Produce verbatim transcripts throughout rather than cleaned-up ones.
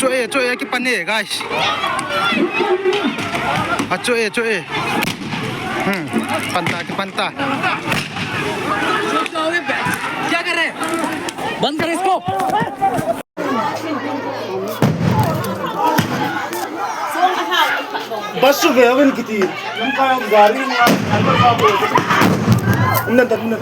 Cho e, cho e, kipan e, guys. A cho e, cho e. Hmm, panta, kipanta. क्या कर रहे हैं? बंद कर इसको। बस वे अवन किती? नंका गाड़ी में नंबर का बोल। उन्नत, उन्नत।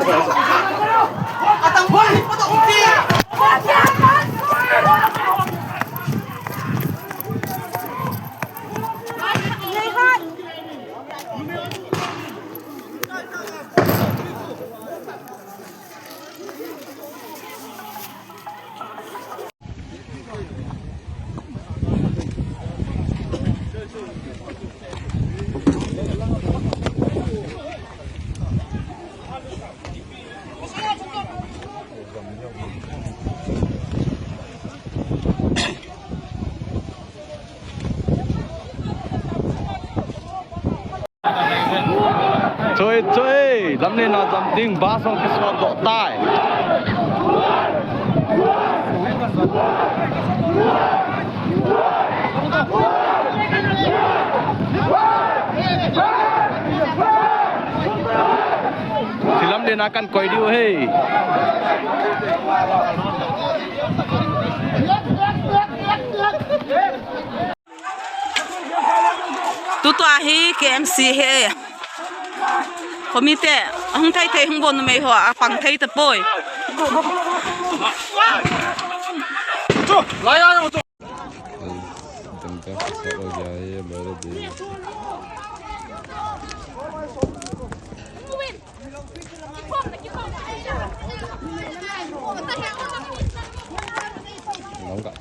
Choi, choi, lamlen a jam ding, bus hung kisuan doh tai. Hiche lamlen a kan koi diu ahi. Tutua hi K M C he. Committee, ahung thei thei hung bol numei ho, apang thei tapoi. Nong ka.